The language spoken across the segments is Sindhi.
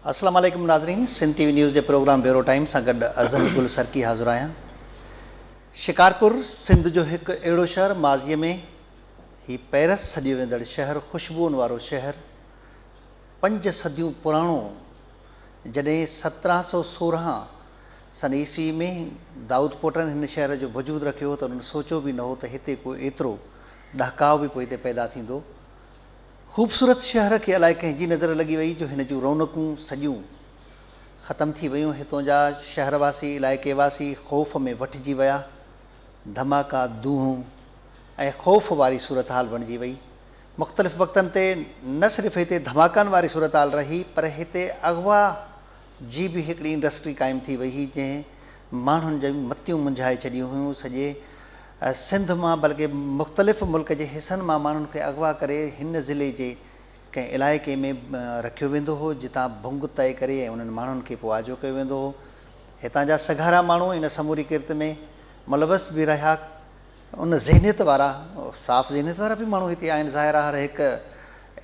السلام عليڪم ناظرين سنڌ ٽي وي نيوز جي پروگرام بيورو ٽائيم سان گڏ اظهر گل سرڪي حاضر آهيان. شڪارپور سنڌ جو هڪ اهڙو شهر ماضي ۾ هي پئرس سڏيو ويندڙ شهر خوشبوئن وارو شهر پنج صديون پراڻو جڏهن 1716 سن عيسوي ۾ دائود پوٽن هن شهر جو وجود رکيو هو ته انهن سوچيو به نه هو ته هتي ڪو ايترو ڏهڪاء به پوئتي پيدا ٿيندو. خوبصورت شهر کي الائي ڪنهن جي نظر لڳي وئي جو هن جون رونقون سڄيون ختم ٿي ويون. هتون جا شهر واسي، علائقي واسي خوف ۾ وٺجي ويا. ڌماڪا، دونهون ۽ خوف واري صورتحال بڻجي وئي. مختلف وقتن تي نه صرف هتي ڌماڪن واري صورتحال رهي پر هتي اغوا جي به هڪڙي انڊسٽري قائم ٿي وئي هئي جنهن ماڻهن جون متيون منجهائي ڇڏيون هيون سڄي سنڌ مان بلڪه مختلف ملڪ جي حصن مان ماڻهن کي اغوا ڪري هن ضلعي جي ڪنهن علائقي ۾ رکيو ويندو هو جتان ڀنگ طئي ڪري ۽ انهن ماڻهن کي پوء آجو ڪيو ويندو هو هتان جا سگهارا ماڻهو ان سموري ڪرت ۾ ملوث به رهيا ان ذهنيت وارا صاف ذهنيت وارا به ماڻهو هتي آهن ظاهر آهي هر هڪ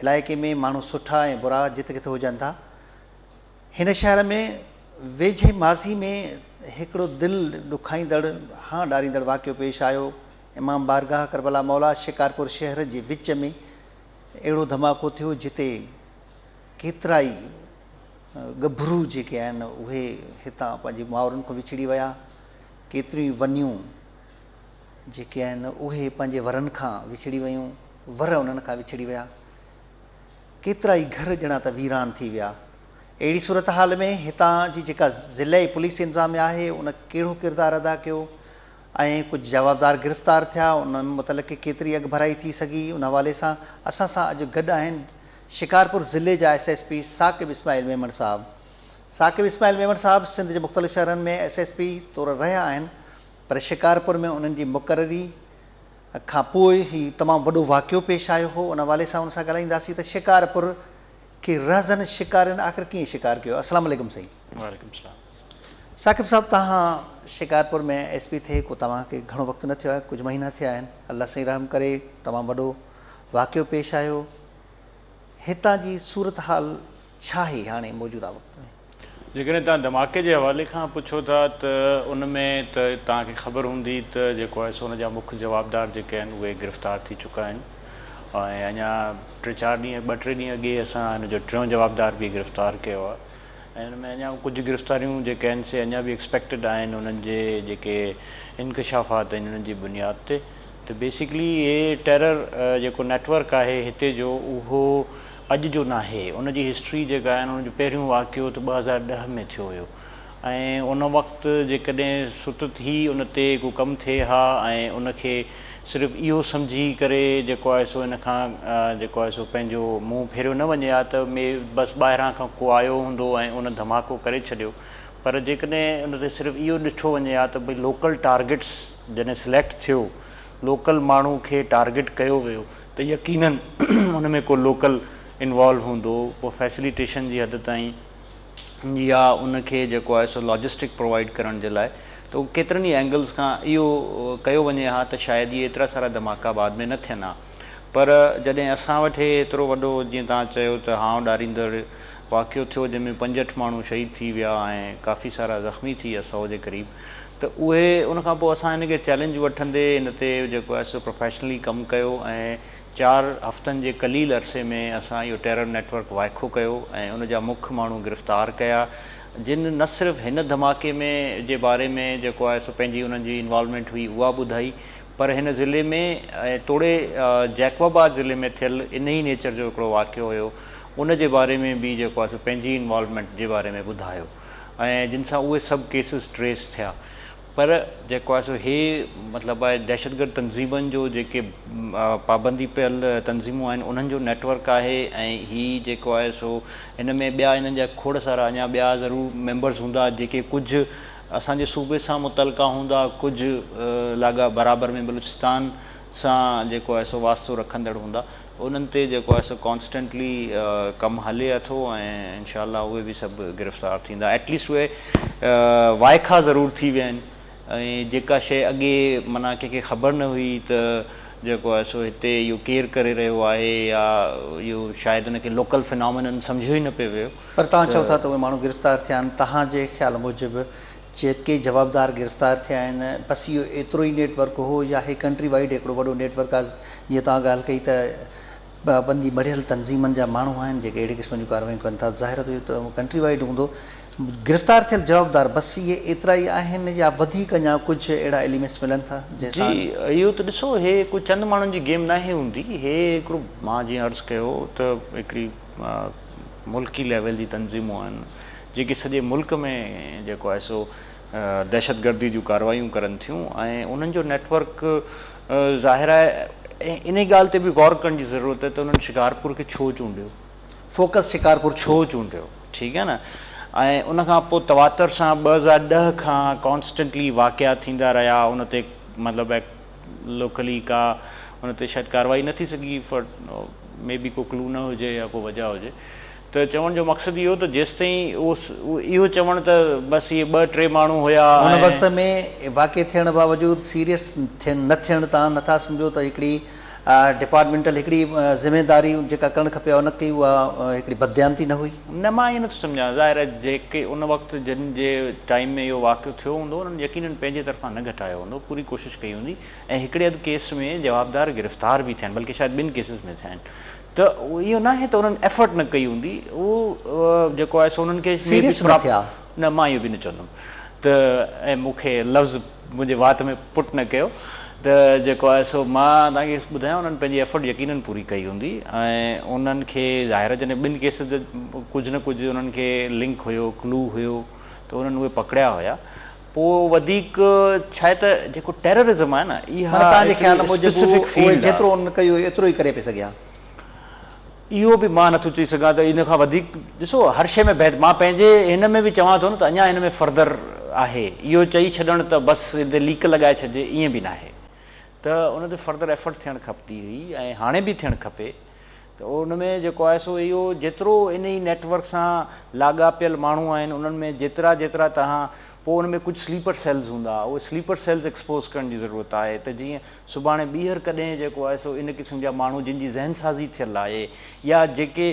علائقي ۾ ماڻهو سٺا ۽ برا جت ڪٿي هجن ٿا هن شهر ۾ ويجهي ماضي ۾ هڪڙو دل ڏکائيندڙ هانء ڏاريندڙ واقعو پيش آيو. امام بارگاهه ڪربلا مولا شڪارپور شهر جي وچ ۾ اهڙو ڌماڪو ٿيو جتي ڪيترائي ڳڀرو جيڪي آهن اهي هتان پنهنجي مائرن کان وڇڙي ويا، ڪيتريون ئي ونيون جيڪي آهن اهي پنهنجي ورن کان وڇڙي ويون، ور انهن کان وڇڙي ويا. ڪيترائي گهر ڄڻا ته ويران ٿي ويا. اهڙي صورتحال ۾ هتان جي جيڪا ضلعي پوليس انتظاميا آهي ان ڪهڙو ڪردار ادا ڪيو ۽ ڪجهه جوابدار گرفتار ٿيا ان متعلق ڪيتري اڳڀرائي ٿي سگهي ان حوالي سان اسان سان اڄ گڏ آهن شڪارپور ضلعي جا S S P Saqib Ismail Memon صاحب. ثاقب اسماعيل ميمڻ صاحب سنڌ جي مختلف شهرن ۾ ايس ايس پي طور رهيا آهن پر شڪارپور ۾ انهن جي مقرري کان پوء هي تمام وڏو واقعو پيش آيو هو ان حوالي سان ان سان ڳالهائينداسين ته شڪارپور کي رهزن شڪارين آخر ڪيئن شڪار ڪيو السلام عليڪم سائين. وعليڪم السلام. ثاقب صاحب توهان شڪارپور ۾ ايس پي ٿئي ڪو توهان کي گهڻو وقت نه ٿيو آهي ڪجهه مهينا ٿيا آهن الله سائين رحم ڪري تمام وڏو واقعو پيش آيو هتان جي صورتحال ڇا آهي هاڻي موجوده وقت ۾؟ جيڪڏهن توهان ڌماڪي جي حوالي کان پڇو ٿا ته ان ۾ ته توهان کي خبر هوندي ته جيڪو آهي سو ان جا مک جوابدار جيڪي آهن اهي گرفتار ٿي چڪا آهن ۽ اڃا ٽي چار ڏينهن ٻه ٽي ڏينهن اڳي اسان هن جو ٽيون جوابدار به گرفتار ڪيو آهي ۽ ان ۾ اڃا ڪجهه گرفتاريون جيڪي آهن سي اڃا به ايڪسپيڪٽيڊ آهن انهن جي جيڪي انڪشافات آهن انهن جي بنياد تي ته بيسڪلي هي ٽيرر جيڪو نيٽورڪ آهي هتي جو اهو اڄ جو ناهي، ان جي هسٽري جيڪا آهي ان جو پهريون واقعو ته 2010 ۾ ٿيو هيو ۽ ان وقت جيڪڏهن ستت ئي ان تي ڪو ڪم ٿئي ها ۽ ان کي صرف اهو سمجهي ڪري جيڪو آهي سو ان کان جيڪو آهي سو پنهنجو منهن ڦيريو نه وڃي ها ته مي بس ٻاهران کان ڪو آيو هوندو ۽ ان ڌماڪو ڪري ڇڏيو پر جيڪڏهن ان تي صرف اهو ڏٺو وڃي ها ته ڀئي لوڪل ٽارگيٽس جڏهن سليڪٽ ٿيو لوڪل ماڻهو کي ٽارگيٽ ڪيو ويو ته يقينن ان ۾ ڪو لوڪل انوالو هوندو پوء فيسليٽيشن جي حد تائين يا ان کي جيڪو آهي سو لاجسٽڪ پرووائيڊ ڪرڻ جي لاء ته ڪيترن ئي اينگلز کان اهو ڪيو وڃي ها ته شايد اهي ايترا سارا ڌماڪا بعد ۾ نه ٿين ها پر جڏهن اسان وٽ هي ايترو وڏو جيئن توهان چيو ته هانء ڏاريندڙ واقعو ٿيو جنهن ۾ پنجهٺ ماڻهو شهيد ٿي ويا ۽ ڪافي سارا زخمي ٿي ويا سئو جي قريب ته اهي ان کان پوء اسان هن کي چئلينج وٺندي هن تي جيڪو آهي سو پروفيشنلي ڪم ڪيو ۽ چار هفتن جي قليل عرصي ۾ اسان اهو ٽيرر نيٽ ورڪ وائکو ڪيو ۽ ان جا مک ماڻهو گرفتار ڪيا جن نه صرف هن ڌماڪي ۾ جي باري ۾ جيڪو آهي سو پنهنجي انهن جي انوالومينٽ هئي اها ٻڌائي پر هن ضلعي ۾ ۽ توڙي جيڪب آباد ضلعي ۾ ٿيل انهي نيچر جو هڪڙو واقعو هيو ان جي باري ۾ به جيڪو آهي سو پنهنجي انوالومينٽ جي باري ۾ ٻڌايو. ۽ جن سان اهي سڀ ڪيسز ٽريس ٿيا پر جيڪو آهي سو هي مطلب آهي دهشتگرد تنظيمن جو جيڪي پابندي پيل تنظيمون آهن انهن جو نيٽ ورڪ آهي ۽ هي جيڪو آهي سو هن ۾ ٻيا انهن جا کوڙ سارا اڃا ٻيا ضرور ميمبرز هوندا جيڪي ڪجهه اسان جي صوبي سان متعلقه هوندا ڪجهه لاڳا برابر ۾ بلوچستان سان جيڪو آهي سو واسطو رکندڙ هوندا انهن تي جيڪو آهي سو ڪانسٽنٽلي ڪم هلي اٿو ۽ انشاء الله اهي به سڀ گرفتار ٿيندا ايٽ ليسٽ اهي وائکا ضرور ٿي ويا آهن ۽ جيڪا شيء اڳي معنيٰ ڪنهن کي خبر نه هئي ته جيڪو آهي سو هتي اهو ڪير ڪري رهيو آهي يا اهو شايد ان کي لوڪل فنامينن سمجهيو ئي نه پئي ويو. پر توهان چئو ٿا ته اهي ماڻهو گرفتار ٿيا آهن، توهان جي خيال موجب جيڪي جوابدار گرفتار ٿيا آهن بس اهو ايترو ئي نيٽ ورڪ هو يا هي ڪنٽري وائيڊ هڪڙو وڏو نيٽ ورڪ آهي جيئن توهان ڳالهه ڪئي ته پابندي مڙهيل تنظيمن جا ماڻهو آهن جيڪي اهڙي قسم جون ڪارروايون ڪن ٿا ظاهر آهي ته اهو ڪنٽري وائيڊ هوندو گرفتار ٿيل جوابدار بس اهي ايترا ئي آهن يا وڌيڪ اڃا ڪجهه اهڙا ايليمينٽس ملن ٿا جنهن جي سان. اهو ته ڏسو هي ڪو چند ماڻهن جي گيم ناهي هوندي هي هڪڙو مان جيئن عرض ڪيو ته هڪڙي ملڪي ليول جي تنظيمون آهن جيڪي سڄي ملڪ ۾ جيڪو آهي سو دهشتگردي جون ڪارروايون ڪرن ٿيون ۽ انهن جو نيٽ ورڪ ظاهر آهي انهي ڳالهه تي به غور ڪرڻ جي ضرورت آهي ته انهن شڪارپور کي ڇو چونڊيو؟ فوڪس شڪارپور ڇو چونڊيو؟ ٺيڪ آهي نه ۽ ان کان پوء تواتر سان 2010 کان ڪانسٽنٽلي واقعا ٿيندا رهيا ان تي مطلب لوڪلي ڪا ان تي شايد ڪارروائي نه ٿي سگهي فار مي بي ڪو ڪلو نه هجي يا ڪو وجه هجي ته چوڻ جو مقصد اهو ته جيستائين اهو چوڻ ته بس اهي ٻه ٽي ماڻهو هيا ان ۽. وقت ۾ واقعي ٿيڻ باوجود سيريس ٿيڻ نه ٿيڻ تان نٿا سمجهو ته هڪڙي ڊپارٽمينٽل هڪڙي ذميداري جيڪا ڪرڻ کپي اها نه ڪئي اها هڪڙي بدديانتي نه هئي؟ نه مان ائين نٿو سمجهان ظاهر آهي جيڪي ان وقت جن جي ٽائيم ۾ اهو واقعو ٿيو هوندو انهن يقينن پنهنجي طرفان نه گهٽايو هوندو پوري ڪوشش ڪئي هوندي ۽ هڪڙي اڌ ڪيس ۾ جوابدار گرفتار به ٿيا آهن بلڪه شايد ٻن ڪيسز ۾ ٿيا آهن ته اهو ناهي ته انهن ايفرٽ نه ڪئي هوندي اهو جيڪو آهي سو انهن کي مي بي سيريس نه ٿيا. نه مان اهو به نه چوندم ته ۽ مون کي لفظ منهنجي وات ۾ پٽ نه ڪيو ته جيڪو آهي سو مان توهان کي ٻڌايان انهن پنهنجي ايفرٽ يقينن پوري ڪئي هوندي ۽ انهن کي ظاهر آهي جڏهن ٻن ڪيسز تي ڪجهه نه ڪجهه انهن کي لنڪ هيو ڪلو هيو ته انهن اهي پڪڙيا هيا پوء وڌيڪ ڇا آهي ته جيڪو ٽيررزم آهي نه اها معنيٰ توهان جي هڪڙي خيال موجب اسپيسفڪ اهي فيلڊ آهي. جيترو انهن ڪيو ايترو ئي ڪري پئي سگهيا. اهو به مان نٿو چئي سگهان ته ان کان وڌيڪ ڏسو هر شيء ۾ بهتر مان پنهنجي هن ۾ به چوان ٿو نه ته اڃا هن ۾ فردر آهي اهو چئي ڇڏڻ ته بس ان تي ليڪ لڳائي ڇڏجي ائين به ناهي ته ان تي فردر ايفرٽ ٿيڻ کپندي هئي ۽ هاڻي به ٿيڻ کپي ته ان ۾ جيڪو آهي سو اهو جيترو انهي نيٽ ورڪ سان لاڳاپيل ماڻهو آهن انهن ۾ جيترا جيترا توهان پوء ان ۾ ڪجهه سليپر سيلز هوندا اهي سليپر سيلز ايڪسپوز ڪرڻ جي ضرورت آهي ته جيئن سڀاڻي ٻيهر ڪڏهن جيڪو آهي سو ان قسم جا ماڻهو جن جي ذهن سازي ٿيل آهي يا جيڪي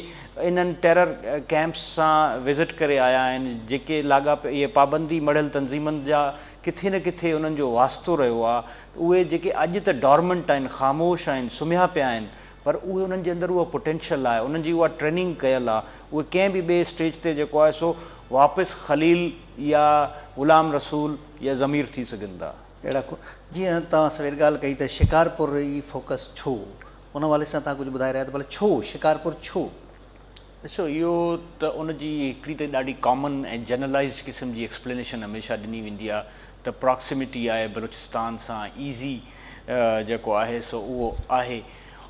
انهن ٽيرر ڪيمپس سان وزٽ ڪري آيا آهن جيڪي لاڳاپي اهي پابندي مڙهيل تنظيمن جا ڪٿي نه ڪٿي انهن جو واسطو رهيو آهي اهي جيڪي اڄ ته ڊارمنٽ آهن خاموش آهن سمهيا پيا آهن پر اهي انهن جي اندر اها پوٽينشل آهي انهن جي اها ٽريننگ ڪيل آهي اهي ڪنهن به ٻئي اسٽيج تي جيڪو آهي سو واپس خليل يا غلام رسول يا ضمير ٿي سگهن ٿا. اهڙا ڪو جيئن توهان سوير ڳالهه ڪئي ته شڪارپور ئي فوڪس ڇو ان حوالي سان توهان ڪجهه ٻڌائي رهيا ته ڀلا ڇو شڪارپور ڇو؟ ڏسو اهو ته ان جي هڪڙي ته ڏاڍي ڪامن ۽ جنرلائيزڊ قسم جي ايڪسپلينيشن هميشه ڏني ويندي آهي ته پراڪسيمٽي آهي بلوچستان سان ايزي جيڪو آهي سو اهو آهي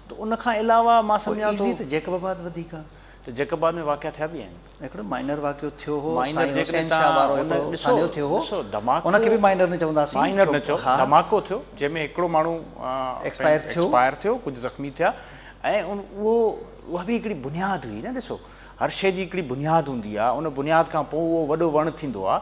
ته ان کان علاوه مان پوء سمجهان ٿو ايزي ته جيڪب آباد وڌيڪ آهي. ته جيڪب آباد ۾ واقعا ٿيا به آهن. هڪڙو مائنر واقعو ٿيو هو مائنر سائين جيڪڏهن حسين شاهه وارو تان ان هڪڙو ڏسو سانحو ٿيو هو ڏسو ڌماڪو ان کي به مائنر نه چونداسين مائنر ڇو نه چئو ها ڌماڪو ٿيو جنهن ۾ هڪڙو ماڻهو ايڪسپائر ٿيو ايڪسپائر ٿيو ڪجهه زخمي ٿيا ۽ ان اهو اها به هڪڙي بنياد هئي نه ڏسو هر شيء جي هڪڙي بنياد هوندي آهي ان بنياد کان پوء اهو وڏو وڻ ٿيندو آهي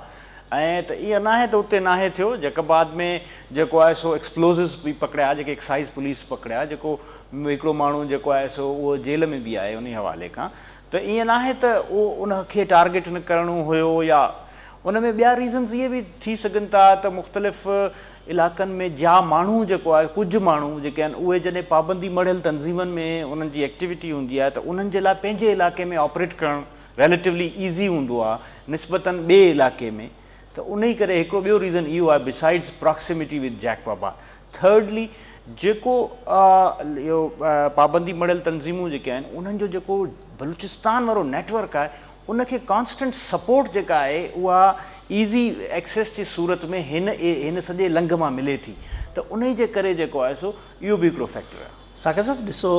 ۽ ته ائين ناهي ته اتي ناهي ٿيو جيڪب آباد ۾ جيڪو آهي سو ايڪسپلوزوز به پڪڙيا جيڪي ايڪسائيز پوليس پڪڙيا جيڪو هڪڙو ماڻهو جيڪو آهي سو اهو جيل ۾ به آهي انهي حوالي کان ته ائين ناهي ته اهو ان کي ٽارگيٽ نه ڪرڻو هيو يا ان ۾ ٻيا ريزنز اهي به ٿي سگهن ٿا ته مختلف علائقن ۾ جا ماڻهو جيڪو آهي ڪجهه ماڻهو جيڪي آهن اهي جڏهن پابندي مڙهيل تنظيمن ۾ انهن جي ايڪٽيوٽي هوندي آهي ته انهن جي لاء پنهنجي علائقي ۾ آپريٽ ڪرڻ ريليٽولي ايزي هوندو آهي نسبتاً ٻئي علائقي ۾ ته انهي ڪري هڪڙو ٻيو ريزن اهو آهي besides proximity with Jacobabad thirdly جيڪو اهو پابندي مڙهيل تنظيمون جيڪي آهن انهن جو جيڪو بلوچستان وارو نيٽ ورڪ آهي ان کي ڪانسٽنٽ سپورٽ جيڪا آهي اها ايزي ايڪسيس جي صورت ۾ هن هن سڄي لنگهه مان ملي ٿي ته انهي جي ڪري جيڪو آهي سو اهو به هڪڙو فيڪٽر آهي. ثاقب صاحب ڏسو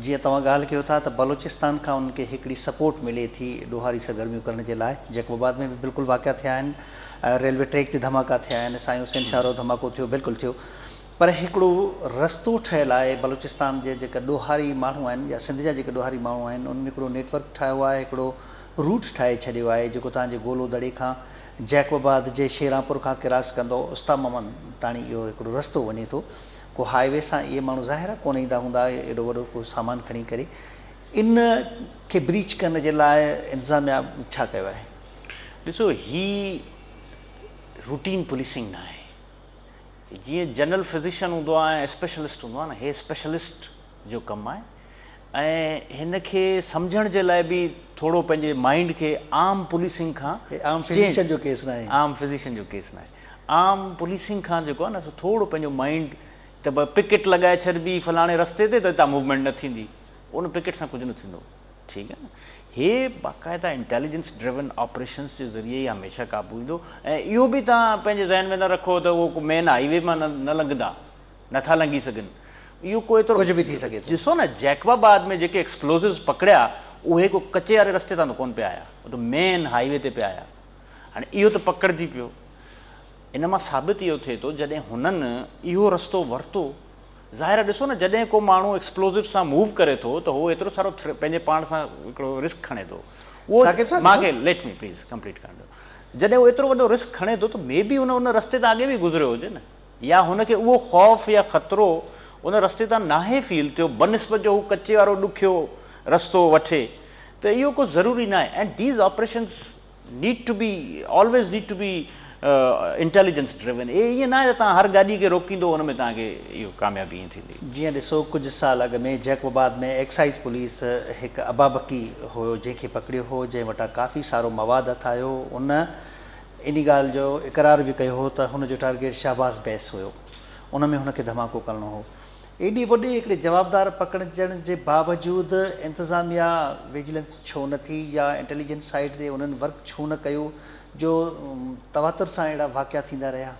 جيئن توهان ڳالهه ڪيو ٿا ته بلوچستان کان انهن کي هڪڙي سپورٽ ملي ٿي ڏوهاري سرگرميون ڪرڻ جي لاء جيڪب آباد ۾ به بلڪل واقعا ٿيا آهن ريلوي ٽريڪ تي ڌماڪا ٿيا آهن سائين حسين شاهه رو ڌماڪو ٿيو بلڪل ٿيو پر هڪڙو رستو ٺهيل آهي بلوچستان جي جيڪا ڏوهاري ماڻهو آهن يا سنڌ جا جيڪي ڏوهاري ماڻهو آهن انهن هڪڙو نيٽ ورڪ ٺاهيو آهي هڪڙو روٽ ٺاهي ڇڏيو آهي جيڪو توهان جي گولو دڙي کان جيڪب آباد جي شيرانپور کان ڪراس ڪندو استا محمد تاڻي اهو هڪڙو رستو وڃي ٿو. ڪو هاء وي سان اهي ماڻهو ظاهر آهي ڪونه ايندا هوندا ايڏو وڏو ڪو سامان کڻي ڪري ان کي بريچ ڪرڻ جي لاء انتظاميا ڇا ڪيو آهي؟ ڏسو هي روٽين پوليسنگ نه آهي جيئن جنرل فزيشن هوندو آهي ۽ اسپيشلسٽ هوندو آهي نه هي اسپيشلسٽ جو ڪم آهي ۽ هن کي سمجهڻ جي لاء به ٿورو پنهنجي مائنڊ کي عام پوليسنگ کان هي عام فزيشن جو ڪيس ناهي. عام فزيشن جو ڪيس ناهي. عام پوليسنگ کان جيڪو آهي نه سو ٿورو پنهنجو مائنڊ ته ڀئي پڪيٽ لڳائي ڇڏبي فلاڻي رستي تي ته هتان موومينٽ نه ٿيندي ان پڪيٽ سان ڪجهه نه ٿيندو ٺيڪ آهي نه هي باقاعده انٽيليجنس ڊريون آپريشنس جي ذريعي ئي هميشه قابو ايندو ۽ اهو به توهان پنهنجي ذهن ۾ نه رکو ته اهو ڪو مين هائي وي مان نه لنگهندا نه ٿا لنگهي سگهن اهو ڪو ايترو ڪجهه به ٿي سگهي ٿو. ڏسو نه جيڪب آباد ۾ جيڪي ايڪسپلوزوز پڪڙيا اهي ڪو ڪچي واري رستي تان ته ڪونه پيا آيا اهي ته مين هائي وي تي پيا آيا هاڻي اهو ته پڪڙجي پيو ان مان ثابت اهو ٿئي ٿو جڏهن هنن اهو رستو ورتو ظاهر آهي ڏسو نه جڏهن ڪو ماڻهو ايڪسپلوزو سان موو ڪري ٿو ته هو ايترو سارو پنهنجي پاڻ سان هڪڙو رسڪ کڻي ٿو اهو ثاقب صاحب مان کي ليٽ مي پليز ڪمپليٽ ڪرڻ ڏيو جڏهن هو ايترو وڏو رسڪ کڻي ٿو ته مي بي هن ان رستي تان اڳي به گذريو هجي نه يا هن کي اهو خوف يا خطرو ان رستي تان ناهي فيل ٿيو بنسبت جو هو ڪچي وارو ڏکيو رستو وٺي ته اهو ڪو ضروري ناهي and these operations need to be always need to be intelligence driven اهي ائين ناهي ته توهان هر گاڏي کي روڪيندو ان ۾ توهان کي اهو ڪاميابي ائين ٿيندي. جيئن ڏسو ڪجهه سال اڳ ۾ جيڪب آباد ۾ ايڪسائيز پوليس هڪ ابابڪي هيو جنهن کي پڪڙيو هو جنهن وٽان ڪافي سارو مواد هٿ آيو ان انهي ڳالهه جو اقرار به ڪيو هو ته هن جو ٽارگيٽ شهباز بيس هيو ان ۾ هن کي ڌماڪو ڪرڻو هو. ايڏي وڏي هڪڙي جوابدار پڪڙجڻ جي باوجود انتظاميا ويجلنس ڇو نه ٿي يا انٽيليجنس سائيڊ تي انهن ورڪ ڇو نه ڪيو جو تواتر سان اهڙا واقعا ٿيندا رهيا.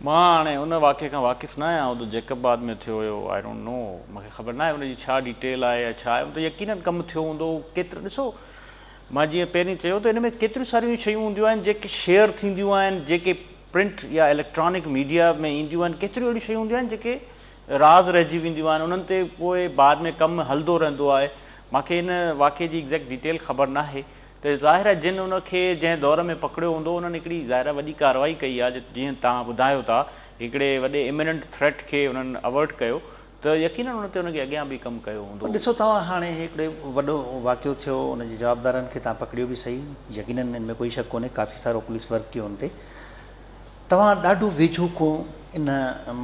مان هاڻي ان واقعي کان واقف نه آهيان اهو ته جيڪب آباد ۾ ٿيو هيو I don't know مون کي خبر ناهي ان جي ڇا ڊيٽيل آهي يا ڇا آهي ان تي يقينن ڪم ٿيو هوندو ڪيترو ڏسو مان جيئن پهرين چيو ته ان ۾ ڪيتريون ساريون شيون هونديون آهن جيڪي شيئر ٿينديون آهن جيڪي پرنٽ يا اليڪٽرانڪ ميڊيا ۾ اينديون آهن ڪيتريون اهڙيون شيون هونديون آهن جيڪي راز رهجي وينديون آهن انهن تي پوء بعد ۾ ڪم هلندو رهندو آهي مان کي ان واقعي جي ايگزيڪٽ ڊيٽيل خبر ناهي ته ظاهر آهي جن ان کي جنهن دور ۾ پڪڙيو هوندو انهن هڪڙي ظاهر آهي وڏي ڪارروائي ڪئي آهي جيئن توهان ٻڌايو ٿا هڪڙي وڏي اميننٽ ٿريٽ کي انهن اورٽ ڪيو ته يقينن ان تي ان کي اڳيان به ڪم ڪيو هوندو. پر ڏسو توهان هاڻي هڪڙي وڏو واقعو ٿيو ان جي جوابدارن کي توهان پڪڙيو به سهي يقينن ان ۾ ڪوئي شڪ ڪونهي ڪافي سارو پوليس ورڪ ڪيو ان تي توهان ڏاڍو ويجهو کون ان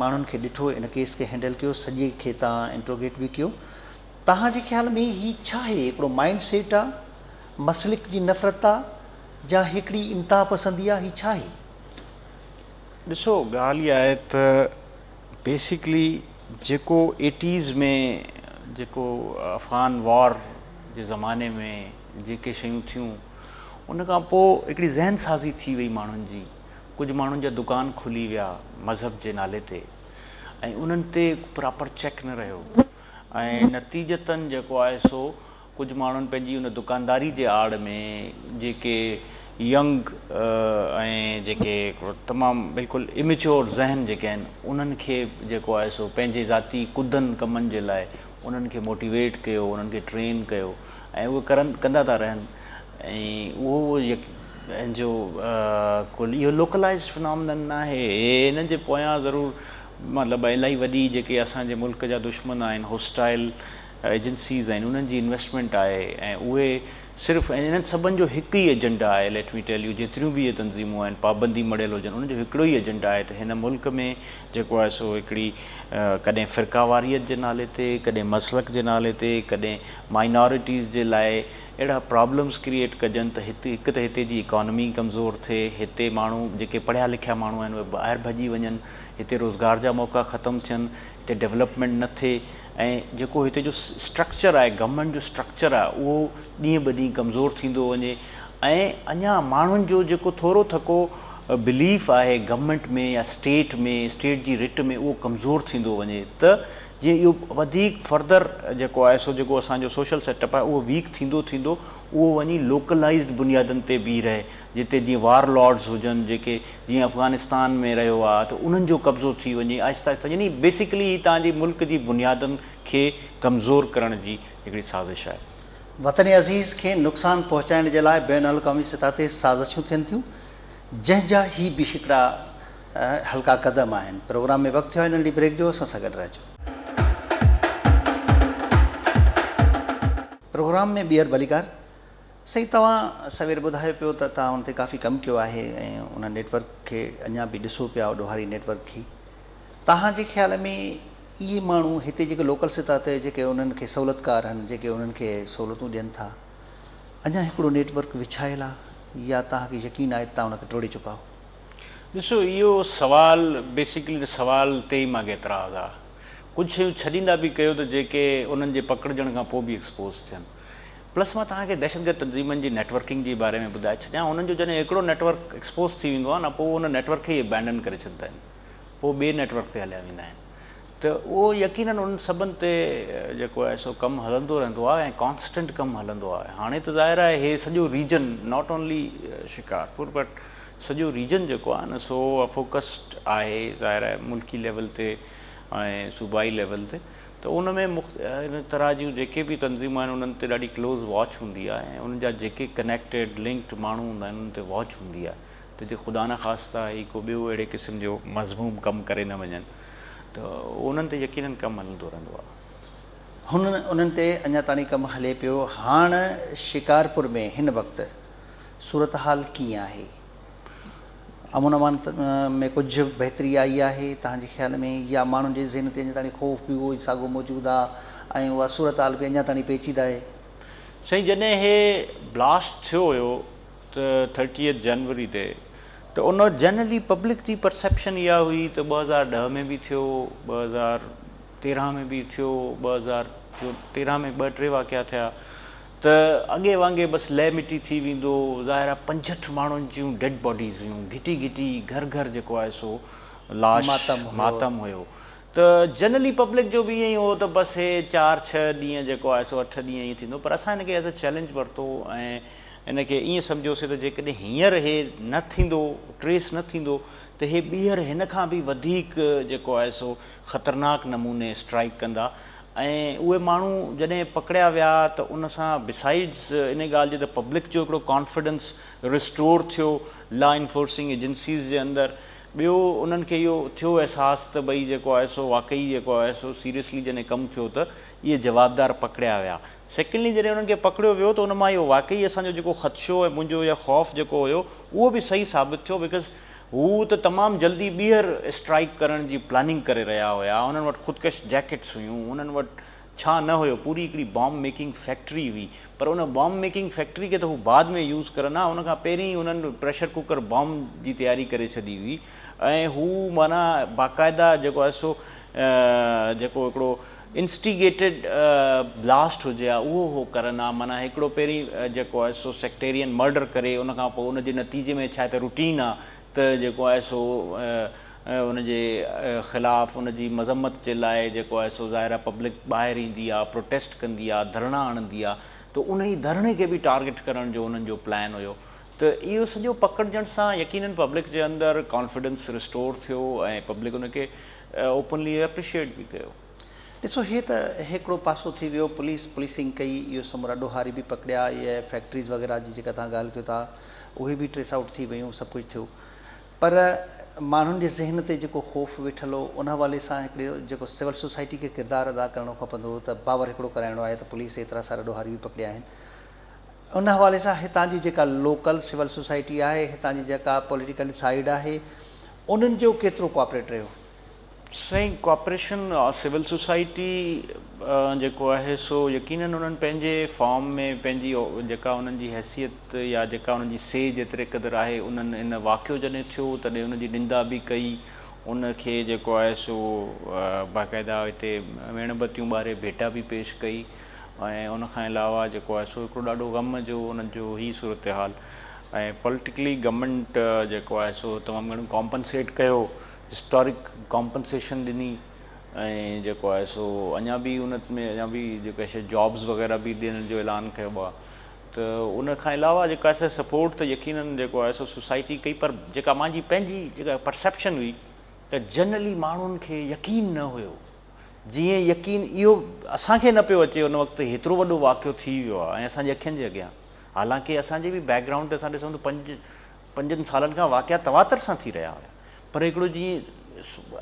ماڻهن کي ڏٺو ان ڪيس کي هينڊل ڪيو سڄي کي توهان انٽروگيٽ به ڪيو توهان جي خيال ۾ هي ڇا آهي هڪڙو مائنڊ سيٽ آ مسلڪ جي نفرت آ جا هڪڙي انتها پسندي آ هي ڇا آهي؟ ڏسو ڳالهه اها آهي ته بيسيڪلي جيڪو ايٽيز ۾ جيڪو افغان وار جي زماني ۾ جيڪي شيون ٿيون ان کان پوء هڪڙي ذهن سازي ٿي وئي ماڻهن جي ڪجهه ماڻهن جا دڪان کلي ويا مذهب جي نالي تي ۽ انهن تي پراپر چيڪ نه رهيو ۽ نتيجتن جيڪو آهي سو ڪجهه ماڻهن پنهنجي ان دڪانداري جي آڙ ۾ جيڪي ينگ ۽ جيڪي تمام بلڪل اميچور ذهن جيڪي آهن انهن کي جيڪو آهي سو پنهنجي ذاتي ڪڌن ڪمن جي لاء انهن کي موٽيويٽ ڪيو انهن کي ٽرين ڪيو ۽ اهي ڪرن ڪندا ٿا رهن ۽ اهو جو اهو لوڪلائزڊ فنامنن ناهي انهن جي پويان ضرور مطلب الاهي وڏي جيڪي اسان جي ملڪ جا دشمن آهن هوسٽائل ايجنسيز آهن انهن جي انويسٽمينٽ آهي ۽ اهي صرف ۽ انهن سڀن جو هڪ ئي ايجنڊا آهي ليٽ مي ٽيل يو جيتريون به اهي تنظيمون آهن پابندي مڙهيل هجن انهن جو هڪڙو ئي ايجنڊا آهي ته هن ملڪ ۾ جيڪو آهي سو هڪڙي ڪڏهن فرقه واريت جي نالي تي ڪڏهن مسلڪ جي نالي تي ڪڏهن مائنارٽيز جي لاء اهڙا پرابلمز ڪريئيٽ ڪجن ته هت هڪ ته هتي جي اڪانومي ڪمزور ٿئي هتي ماڻهو جيڪي پڙهيا لکيا ماڻهو آهن اهي ٻاهر ڀڄي وڃن هتي روزگار جا موقعا ختم ٿين هتي ڊولپمينٽ نه ٿئي ۽ جيڪو هتي جو اسٽرڪچر آهي گورنمينٽ جو اسٽرڪچر آهي اهو ڏينهن به ڏينهن ڪمزور ٿيندو وڃي ۽ اڃا ماڻهن جو جيڪو ٿورو ٿڪو بليف آهي گورنمينٽ ۾ يا اسٽيٽ ۾ اسٽيٽ جي رٽ ۾ اهو ڪمزور ٿيندو وڃي ته جيئن اهو وڌيڪ فردر جيڪو آهي سو جيڪو اسان جو سوشل سيٽ اپ آهي اهو ويڪ ٿيندو ٿيندو اهو وڃي لوڪلائزڊ بنيادن تي بيهي رهي جتي جيئن وار لارڊز هجن جيڪي جيئن افغانستان ۾ رهيو آ ته انهن جو قبضو ٿي وڃي آهستي آهستي يعني بيسيڪلي هي توهان جي ملڪ جي بنيادن کي ڪمزور ڪرڻ جي هڪڙي سازش آهي. وطن عزيز کي نقصان پهچائڻ جي لاء بين الاقوامي سطح تي سازشون ٿين ٿيون جنهن جا هي به هڪڙا هلڪا قدم آهن. پروگرام ۾ وقت ٿيو آهي ننڍي بريڪ جو اسان سان گڏ رهجو. پروگرام ۾ ٻيهر ڀليڪار. سائين توهان سوير ٻڌايو پيو ته توهان ان تي ڪافي ڪم ڪيو آهي ۽ ان نيٽ ورڪ کي اڃا به ڏسو پيا ڏوهاري نيٽ ورڪ کي توهان جي خيال ۾ اهي ماڻهو هتي جيڪي لوڪل سطح تي جيڪي انهن کي سهولتڪار آهن جيڪي انهن کي سهولتون ڏين ٿا اڃا هڪڙو نيٽ ورڪ وڇايل آهي يا توهان کي يقين آهي ته توهان ان کي ٽوڙي چڪا آهو؟ ڏسو اهو سوال بيسيڪلي ته سوال تي ئي مان کي اعتراض آ. ڪجهه شيون ڇڏيندا به ڪيو ته جيڪي انهن جي پڪڙجڻ کان پوء به ايڪسپوز ٿين. پلس مان توهان کي دهشتگرد تنظيمن جي نيٽ ورڪنگ جي باري ۾ ٻڌائي ڇڏيان انهن جو جڏهن هڪڙو نيٽ ورڪ ايڪسپوز ٿي ويندو آ نه پوء ان نيٽ ورڪ کي ئي ابينڊن ڪري ڇڏندا آهن پوء ٻئي نيٽ ورڪ تي هليا ويندا آهن ته اهو يقينن انهن سڀن تي جيڪو آهي سو ڪم هلندو رهندو آهي ۽ ڪانسٽنٽ ڪم هلندو آهي هاڻي ته ظاهر آهي هي سڄو region not only Shikarpur but سڄو ريجن جيڪو آهي نه سو فوڪسڊ آهي ظاهر آهي ملڪي ليول تي ۽ صوبائي ليول تي ته ان ۾ ان طرح جون جيڪي به تنظيمون آهن انهن تي ڏاڍي ڪلوز واچ هوندي آهي ۽ انهن جا جيڪي ڪنيڪٽيڊ لنڪڊ ماڻهو هوندا آهن انهن تي واچ هوندي آهي ته جي خدا نخواسته هي ڪو ٻيو اهڙي قسم جو مذموم ڪم ڪري نه وڃن ته انهن تي يقينن ڪم هلندو رهندو آهي. هن انهن تي اڃا تاڻي ڪم هلي پيو. هاڻ شڪارپور ۾ هن وقت صورتحال ڪيئن آهي؟ امن امان ۾ ڪجهه بهتري آئي آهي توهان جي خيال ۾ يا ماڻهن جي ذهن تي اڃا تاڻي خوف به اهو ئي ساڳو موجود آهي ۽ اها صورتحال به اڃا تاڻي پيچيده آهي؟ سائين جڏهن هي بلاسٽ ٿيو هيو ته ٿرٽيئٿ جنوري تي ته ان وقت جنرلي پبلڪ جي پرسيپشن اها هئي ته 2010 ۾ به ٿيو، 2013 ۾ به ٿيو، 2013 ۾ ٻه ٽي واقعا ٿيا ته اڳي وانگي بس لئه مٽي ٿي ويندو، ظاهر آهي 65 ماڻهن جون ڊيڊ باڊيز هيون، گهٽي گهٽي گهر گهر جيڪو آهي سو لاش ماتم هيو ته جنرلي پبلڪ جو به ائين ئي هو ته بس هي چار ڇهه ڏينهن جيڪو آهي سو اٺ ڏينهن ائين ٿيندو پر اسان هن کي ايز اي چئلينج ورتو ۽ ان کي ائين سمجهيوسين ته جيڪڏهن هينئر هي نه ٿيندو، ٽريس نه ٿيندو ته هي ٻيهر هن کان به وڌيڪ جيڪو آهي سو خطرناڪ نموني اسٽرائيڪ ڪندا ۽ اهي ماڻهو جڏهن پڪڙيا ويا ته ان سان بسائيڊز ان ڳالهه جي ته پبلڪ جو هڪڙو ڪانفيڊنس ريسٽور ٿيو لا انفورسنگ ايجنسيز جي اندر ٻيو انهن کي اهو ٿيو احساس ته ڀئي جيڪو آهي سو واقعي جيڪو آهي سو سيريسلي جڏهن ڪم ٿيو ته اهي جوابدار پڪڙيا ويا سيڪنڊلي جڏهن انهن کي پڪڙيو ويو ته ان مان اهو واقعي اسان جو جيڪو خدشو ۽ منهنجو يا خوف جيڪو هيو اهو به صحيح ثابت ٿيو because هو ته تمام جلدي ٻيهر اسٽرائيڪ ڪرڻ جي پلاننگ ڪري رهيا هيا انهن وٽ خودڪش جيڪٽس هيون انهن وٽ ڇا نه هيو پوري هڪڙي بام ميڪنگ فيڪٽري هئي پر ان بام ميڪنگ فيڪٽري کي ته هو بعد ۾ يوز ڪرن ها ان کان پهرين ئي انهن پريشر ڪوڪر بام جي تياري ڪري ڇڏي هئي ۽ هو معنيٰ باقاعده جيڪو آهي سو جيڪو هڪڙو انسٽيگيٽيڊ بلاسٽ هجي ها اهو هو ڪرن ها معنيٰ هڪڙو پهرين جيڪو آهي سو سيڪٽيرين مرڊر ڪري ان کان پوء ان جي نتيجي ۾ ڇا ته روٽين آ ته جيڪو آهي سو ان جي خلاف ان جي مذمت جي لاء جيڪو آهي سو ظاهر آ پبلڪ ٻاهر ايندي آ پروٽيسٽ ڪندي آ ڌرڻا هڻندي آ ته انهي ڌرڻي کي به ٽارگيٽ ڪرڻ جو انهن جو پلان هيو ته اهو سڄو پڪڙجڻ سان يقينن پبلڪ جي اندر ڪانفيڊنس ريسٽور ٿيو ۽ پبلڪ ان کي اوپنلي اپريشيئيٽ به ڪيو. ڏسو هي ته هڪڙو پاسو ٿي ويو پوليس پوليسنگ ڪئي اهو سمورا ڏوهاري به پڪڙيا اهي فيڪٽريز وغيره جي جيڪا توهان ڳالهه ڪيو ٿا اهي به ٽريس آئوٽ ٿي ويون سڀ ڪجهه ٿيو پر ماڻهن جي ذهن تي جيڪو خوف ويٺل هو ان حوالي سان هڪڙي جيڪو سول سوسائٽي کي ڪردار ادا ڪرڻو کپندو هو ته باور هڪڙو ڪرائڻو آهي ته پوليس ايترا سارا ڏوهاري به پڪڙيا آهن ان حوالي سان هتان جي جيڪا لوڪل سول سوسائٽي آهي، هتان جي جيڪا پوليٽيڪل سائيڊ آهي، انهن جو ڪيترو ڪوآپريٽ رهيو؟ سائين ڪوآپريشن سول سوسائٽي جيڪو آهي سو يقينن انهن پنهنجي فارم ۾ پنهنجي جيڪا انهن جي حيثيت يا جيڪا انهن جي سي جيتري قدر آهي انهن ان واقعو جڏهن ٿيو تڏهن ان جي نندا به ڪئي ان کي جيڪو آهي سو باقاعده هتي ميڻ بتيون ٻاري ڀيٽا به پيش ڪئي ۽ ان کان علاوه جيڪو آهي سو هڪڙو ڏاڍو غم جو ان جو هي صورتحال ۽ پوليٽيڪلي گورنمينٽ جيڪو آهي سو تمام گهڻو ڪامپنسيٽ ڪيو هسٽارڪ ڪامپنسيشن ڏني ۽ جيڪو آهي سو اڃا به ان ۾ اڃا به جيڪو آهي جابس وغيره به ڏيڻ جو اعلان ڪيو آهي ته ان کان علاوه جيڪو آهي سو سپورٽ ته يقينن جيڪو آهي سو سوسائٽي ڪئي پر جيڪا مانجي پنهنجي جيڪا پرسيپشن هئي ته جنرلي ماڻهن کي يقين نه هيو جيئن يقين اهو اسان کي نه پيو اچي ان وقت هيترو وڏو واقعو ٿي ويو آهي ۽ اسان جي اکين جي اڳيان حالانڪه اسان جي به بيڪ گرائونڊ تي اسان ڏسون ته پنج پنجن سالن کان واقعا تواتر سان ٿي رهيا هيا پر هڪڙو جيئن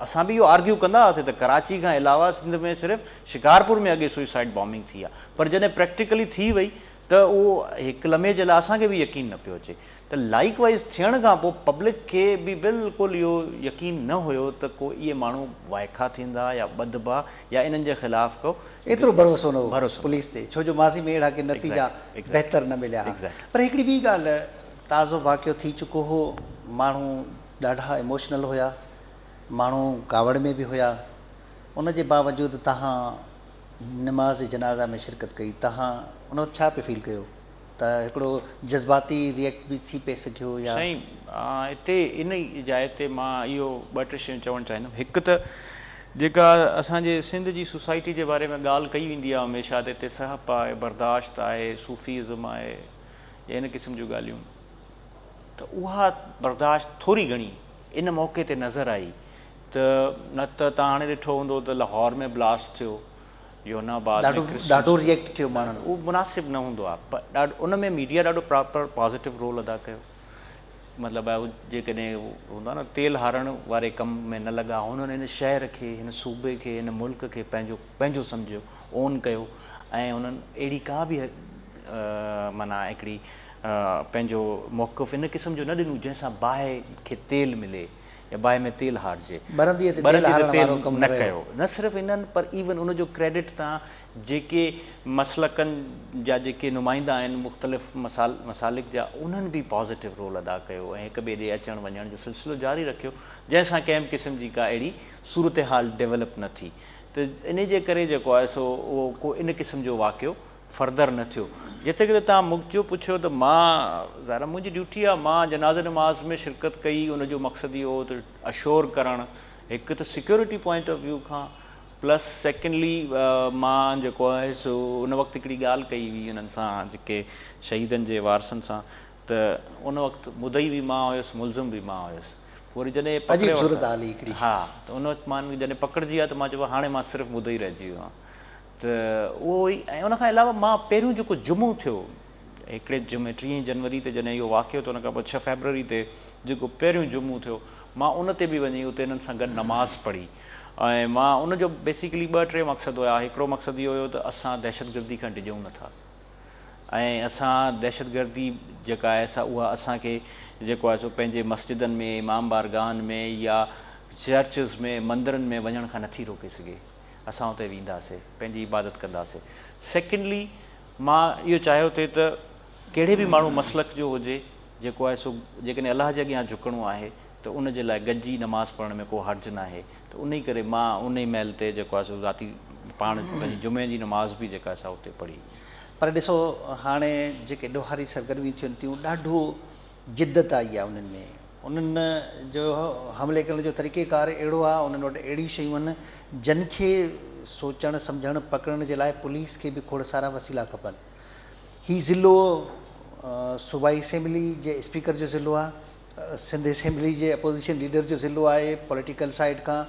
اسان به اهو آرگيو ڪندا هئاسين ته ڪراچي کان علاوه سنڌ ۾ صرف شڪارپور ۾ اڳي سوئسائيڊ بامنگ ٿي آهي پر جڏهن پريڪٽيڪلي ٿي وئي ته اهو هڪ لمحي جي لاء اسان کي به يقين نه پيو اچي ته لائيڪ وائيز ٿيڻ کان پوء پبلڪ کي به بلڪل اهو يقين نه هيو ته ڪو اهي ماڻهو وائکا ٿيندا يا ٻڌبا يا انهن جي خلاف ڪو ايترو ڀروسو نه هو پوليس تي ڇو جو ماضي ۾ اهڙا ڪي نتيجا بهتر نه مليا ها پر هڪڙي ٻي ڳالهه تازو واقعو ٿي چڪو هو ماڻهو ڏاڍا ايموشنل هيا ماڻهو ڪاوڙ ۾ به هيا ان جي باوجود توهان نماز جنازه ۾ شرڪت ڪئي توهان ان وقت ڇا پئي فيل ڪيو ته هڪڙو جذباتي ريئيڪٽ به ٿي پئي سگهيو يا. سائين اتي ان ئي جاء تي مان اهو ٻه ٽي شيون چوڻ چاهيندم هڪ ته جيڪا اسان جي سنڌ جي سوسائٽي جي باري ۾ ڳالهه ڪئي ويندي آهي هميشه ته هتي سهپ آهي برداشت آهي صوفي ازم آهي يا ان قسم جون ڳالهيون ته اها برداشت ٿوري گهڻي ان موقعي تي نظر آئي ته نه ته توهان هاڻي ڏٺو هوندو ته لاهور ۾ بلاسٽ ٿيو يونا آباد ۾ ڪرسچنس ڏاڍو ريئيڪٽ ٿيو ماڻهن. اهو مناسب نه هوندو آهي پر ڏاڍو ان ۾ ميڊيا ڏاڍو پراپر پازيٽو رول ادا ڪيو مطلب آهي جيڪڏهن هوندو آهي نه تيل هارڻ واري ڪم ۾ نه لڳا هنن هن شهر کي هن صوبي کي هن ملڪ کي پنهنجو پنهنجو سمجهيو اون ڪيو ۽ هنن اهڙي ڪا به معنيٰ هڪڙي پنهنجو موقف ان قسم جو نه ڏنو جنهن سان باهه کي تيل ملي يا باهه ۾ تيل هارجي. ٻرنديء تي تيل هارڻ وارو ڪم نه ڪيو. نه صرف انهن پر ايون ان جو ڪريڊٽ تان جيڪي مسلڪن جا جيڪي نمائندا آهن مختلف مسالڪ جا انهن به پازيٽو رول ادا ڪيو ۽ هڪ ٻئي ڏي اچڻ وڃڻ جو سلسلو جاري رکيو جنهن سان ڪنهن به قسم جي ڪا اهڙي صورتحال ڊيولپ نه ٿي ته انهي جي ڪري جيڪو آهي سو اهو ڪو ان قسم جو واقعو فردر نه ٿيو. جيتري قدر توهان مون جو پڇيو ته مان ظاهر آهي منهنجي ڊيوٽي آهي مان جنازي نماز ۾ شرڪت ڪئي ان جو مقصد اهو هو ته اشور ڪرڻ هڪ ته سيڪيورٽي پوائنٽ آف ويو کان پلس سيڪنڊلي مان جيڪو آهي سو ان وقت هڪڙي ڳالهه ڪئي هئي انهن سان جيڪي شهيدن جي وارثن سان ته ان وقت مدعي به مان هيس ملزم به مان هيس پوء وري جڏهن پڪڙي ورتا ها ته ان وقت مان جڏهن پڪڙجي ويا ته مان چيو هاڻي مان صرف مدعي رهجي ويو آهيان ته اهو ئي ۽ ان کان علاوه مان پهريون جيڪو جمعو ٿيو هڪڙي جمعي ٽيهين جنوري تي جڏهن اهو واقعو ٿيو ان کان پوء ڇهه فيبروري تي جيڪو پهريون جمعو ٿيو مان ان تي به وڃي اتي انهن سان گڏ نماز پڙهي ۽ مان ان جو بيسيڪلي ٻه ٽي مقصد هيا هڪڙو مقصد اهو هيو ته اسان دهشتگردي کان ڊڄون نٿا ۽ اسان دهشتگردي جيڪا آهي سا اها اسان کي جيڪو آهي سو پنهنجي مسجدن ۾ امام بارگاهن ۾ يا چرچز ۾ مندرن ۾ وڃڻ کان نٿي روڪي سگهي. اسان اتي وينداسي پنهنجي عبادت ڪنداسي سيڪنڊلي مان اهو چاهيو ٿي ته ڪهڙي به ماڻهو مسلڪ جو هجي جيڪو آهي سو جيڪڏهن الله جي اڳيان جهڪڻو آهي ته ان جي لاء گڏجي نماز پڙهڻ ۾ ڪو حرج ناهي ته انهي ڪري مان انهي مهل تي جيڪو آهي سو ذاتي پاڻ پنهنجي جمعي جي نماز به جيڪا آهي سا اتي پڙهي. پر ڏسو هاڻي جيڪي ڏوهاري سرگرميون ٿين ٿيون ڏاڍو جدت آئي آهي انهن ۾ انهن جو حملي ڪرڻ جو طريقي ڪار اهڙو آهي انهن وٽ اهڙيون شيون آهن جن کي سوچڻ سمجهڻ پڪڙڻ جي لاء پوليس کي به کوڙ سارا وسيلا کپن هي ضلعو صوبائي اسيمبلي جي اسپيڪر جو ضلعو آهي سنڌ اسيمبلي جي اپوزيشن ليڊر جو ضلعو آهي پوليٽيڪل سائيڊ کان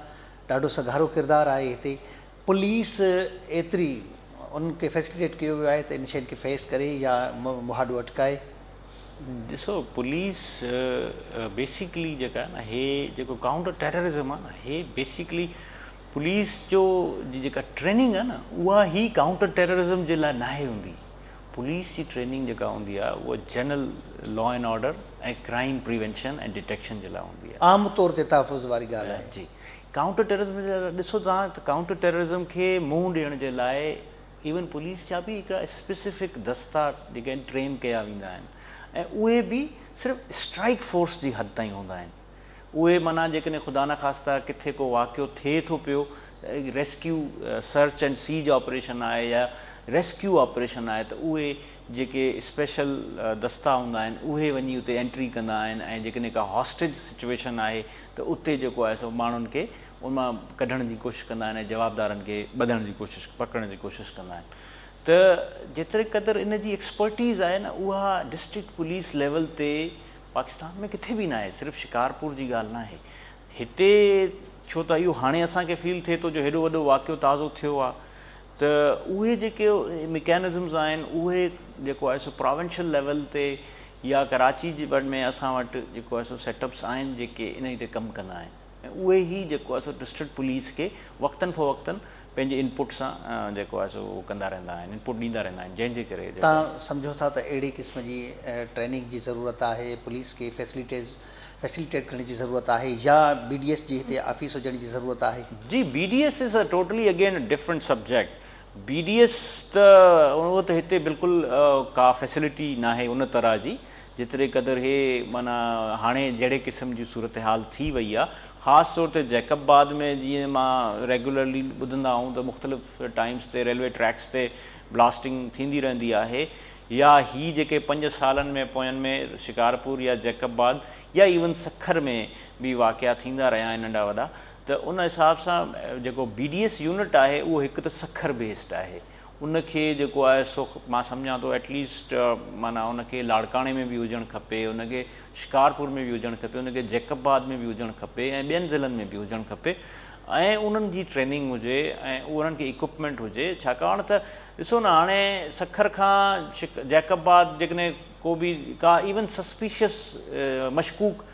ڏاڍو سگهارو ڪردار آهي هتي پوليس ايتري انهن کي فيسليٽيٽ ڪيو ويو آهي ته ان شين کي فيس ڪري يا مهاڏو اٽڪائي. ڏسو پوليس بيسيڪلي جيڪا آهي نه هي جيڪو ڪائونٽر ٽيررزم آهي نه هي بيسيڪلي پوليس جو جي جيڪا ٽريننگ آهي نه اها هي ڪائونٽر ٽيررزم جي لاء ناهي هوندي پوليس جي ٽريننگ جيڪا هوندي آهي اها general law and order ۽ crime prevention ۽ detection جي لاء هوندي آهي. عام طور تي تحفظ واري ڳالهه آهي. جي ڪائونٽر ٽيررزم جي لاء ڏسو توهان ته ڪائونٽر ٽيررزم کي منهن ڏيڻ جي لاء ايون پوليس جا به هڪڙا اسپيسفڪ دستا جيڪي آهن ٽرين ڪيا ويندا آهن ۽ اهي به صرف اسٽرائيڪ فورس جي حد تائين هوندا آهن اهي معنيٰ جيڪڏهن خدا نخواسته ڪٿي ڪو واقعو ٿئي ٿو پيو rescue search and seize operation آهي يا ريسڪيو آپريشن آهي ته اهي جيڪي اسپيشل دستا هوندا آهن اهي وڃي اتي انٽري ڪندا آهن ۽ جيڪڏهن ڪا هاسٽيج سچويشن آهي ته اتي جيڪو آهي سو ماڻهن کي ان مان ڪڍڻ جي ڪوشش ڪندا آهن ۽ جوابدارن کي ٻڌڻ جي ڪوشش پڪڙڻ جي ڪوشش ڪندا آهن ته جيتري قدر ان جي ايڪسپرٽيز آهي نه اها ڊسٽرڪٽ پوليس ليول تي پاڪستان ۾ ڪٿي به ناهي صرف شڪارپور جي ڳالهه ناهي هتي ڇو ته اهو هاڻي اسان کي فيل ٿئي ٿو جو هيڏو وڏو واقعو تازو ٿيو آهي ته اهي جيڪي ميڪانزمز آهن اهي جيڪو آهي سو پراونشل ليول تي يا ڪراچي جي ۾ اسان وٽ جيڪو آهي سو سيٽ اپس آهن جيڪي انهي تي ڪم ڪندا آهن ۽ اهي ئي جيڪو آهي سو ڊسٽرڪٽ پوليس کي وقتن فوقتن پنهنجي انپٽ سان جيڪو آهي سو اهو ڪندا رهندا آهن انپٽ ڏيندا رهندا آهن جنهن جي ڪري جيڪو توهان سمجهو ٿا ته اهڙي قسم جي ٽريننگ جي ضرورت آهي پوليس کي فيسليٽيز فيسليٽيٽ ڪرڻ جي ضرورت آهي يا بي ڊي ايس جي هتي آفيس هجڻ جي ضرورت آهي؟ جي B D S is a totally again different subject B D S ته اهو ته هتي بلڪل ڪا فيسلٽي ناهي ان طرح جي جيتري قدر هي معنيٰ هاڻي جهڙي قسم جي صورتحال ٿي وئي آ خاص طور تي جيڪب آباد ۾ جيئن مان ريگيولرلي ٻڌندا آهيون ته مختلف ٽائمز تي ريلوي ٽريڪس تي بلاسٽنگ ٿيندي رهندي آهي يا هي جيڪي پنج سالن ۾ پوين ۾ شڪارپور يا جيڪب آباد يا ايون سکر ۾ به واقعا ٿيندا رهيا آهن ننڍا وڏا ته ان حساب سان جيڪو بي ڊي ايس يونٽ آهي اهو هڪ ته سکر بيسڊ آهي ان کي جيڪو آهي سو مان سمجهان ٿو ايٽليسٽ معنيٰ ان کي لاڙڪاڻي ۾ به هجڻ کپي ان کي شڪارپور ۾ به هجڻ کپي ان کي جيڪب آباد ۾ به هجڻ کپي ۽ ٻين ضلعن ۾ به هجڻ کپي ۽ انهن جي ٽريننگ هجي ۽ انهن کي اڪوپمينٽ هجي ڇاڪاڻ ته ڏسو نه هاڻي سکر کان جيڪب آباد جيڪڏهن ڪو به ڪا ايون سسپيشس مشڪوڪ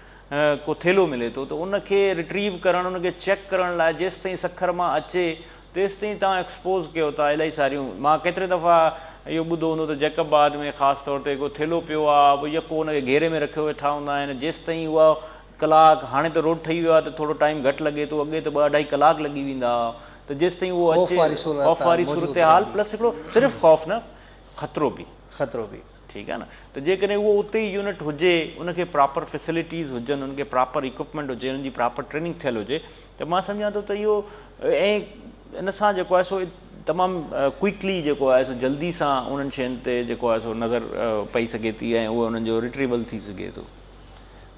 ڪو ٿيلهو ملي ٿو ته ان کي ريٽريو ڪرڻ ان کي چيڪ ڪرڻ لاء جيستائين سکر مان اچي تيستائين توهان ايڪسپوز ڪيو ٿا الاهي ساريون مان ڪيتري دفعا اهو ٻڌو هوندو ته جيڪب آباد ۾ خاص طور تي ڪو ٿيلهو پيو آهي پوء يڪو ان کي گهيري ۾ رکيو ويٺا هوندا آهن جيستائين اها ڪلاڪ هاڻي ته روڊ ٺهي ويو آهي ته ٿورو ٽائيم گهٽ لڳي ٿو اڳي ته ٻه اڍائي ڪلاڪ لڳي ويندا هئا ته جيستائين اهو خوف اچي واري خوف صورتحال واري موجود صورتحال رهندي. پلس هڪڙو صرف خوف نه خطرو به. خطرو به. ٺيڪ آهي نه ته جيڪڏهن اهو اتي ئي يونٽ هجي ان کي پراپر فيسلٽيز هجن ان کي پراپر اڪوپمينٽ هجي ان جي پراپر ٽريننگ ٿيل هجي ته مان سمجهان ٿو ته اهو ۽ ان سان جيڪو آهي سو تمام ڪوئڪلي جيڪو آهي سو جلدي سان انهن شين تي جيڪو آهي سو نظر پئي سگهي ٿي ۽ اهو انهن جو ريٽريول ٿي سگهي ٿو.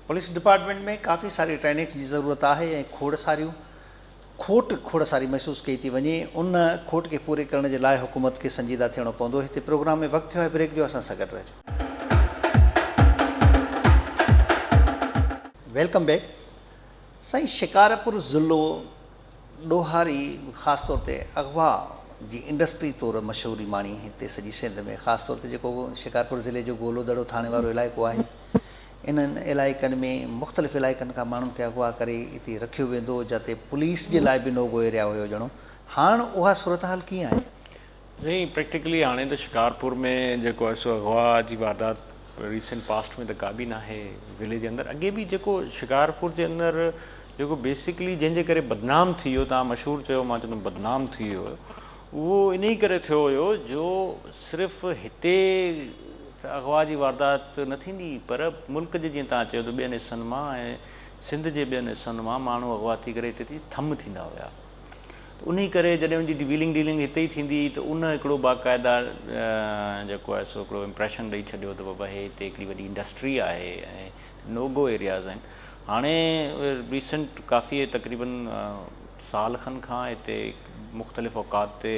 پوليس ڊپارٽمينٽ ۾ ڪافي ساري ٽريننگس جي ضرورت آهي ۽ کوڙ ساريون کوٽ کوڙ ساري محسوس ڪئي ٿي وڃي ان کوٽ کي پوري ڪرڻ جي لاء حڪومت کي سنجيده ٿيڻو پوندو هتي پروگرام ۾ وقت ٿيو آهي بريڪ جو اسان سان گڏ رهجو. Welcome back سائين شڪارپور ضلعو ڏوهاري خاص طور تي اغوا جي انڊسٽري طور مشهوري ماڻي هتي سڄي سنڌ ۾ خاص طور تي جيڪو شڪارپور ضلعي جو گولو دڙو ٿاڻي وارو علائقو آهي انهن علائقن ۾ مختلف علائقن کان ماڻهن کي اغوا ڪري اتي رکيو ويندو هو جتي پوليس جي لاء به نو گو ايريا هيو ڄڻو هاڻ اها صورتحال ڪيئن آهي؟ سائين پريڪٽيڪلي هاڻي ته شڪارپور ۾ جيڪو آهي سو اغوا جي واردات ريسنٽ پاسٽ ۾ ته ڪا به ناهي ضلعي جي اندر اڳي به جيڪو شڪارپور جي اندر جيڪو بيسڪلي جنهن جي ڪري بدنام ٿي ويو توهان مشهور چيو مان چوندم بدنام ٿي ويو اهو انهي ڪري ٿيو هيو جو صرف هتي ته اغوا جي واردات نه ٿيندي پر ملڪ جي جيئن توهان چيو ته ٻين حصن مان ۽ سنڌ جي ٻين حصن مان ماڻهو اغوا ٿي ڪري هتي اچي ٿم ٿيندا هيا ته انهي ڪري جڏهن ان جي ويلنگ ڊيلنگ هتي ئي ٿيندي هئي ته ان هڪڙو باقاعده جيڪو آهي سو هڪڙو امپريشن ڏئي ڇڏيو ته بابا هي هتي هڪڙي وڏي انڊسٽري آهي ۽ نو گو ايرياز آهن هاڻي ريسنٽ ڪافي تقريبن سال کن کان هتي مختلف اوقات تي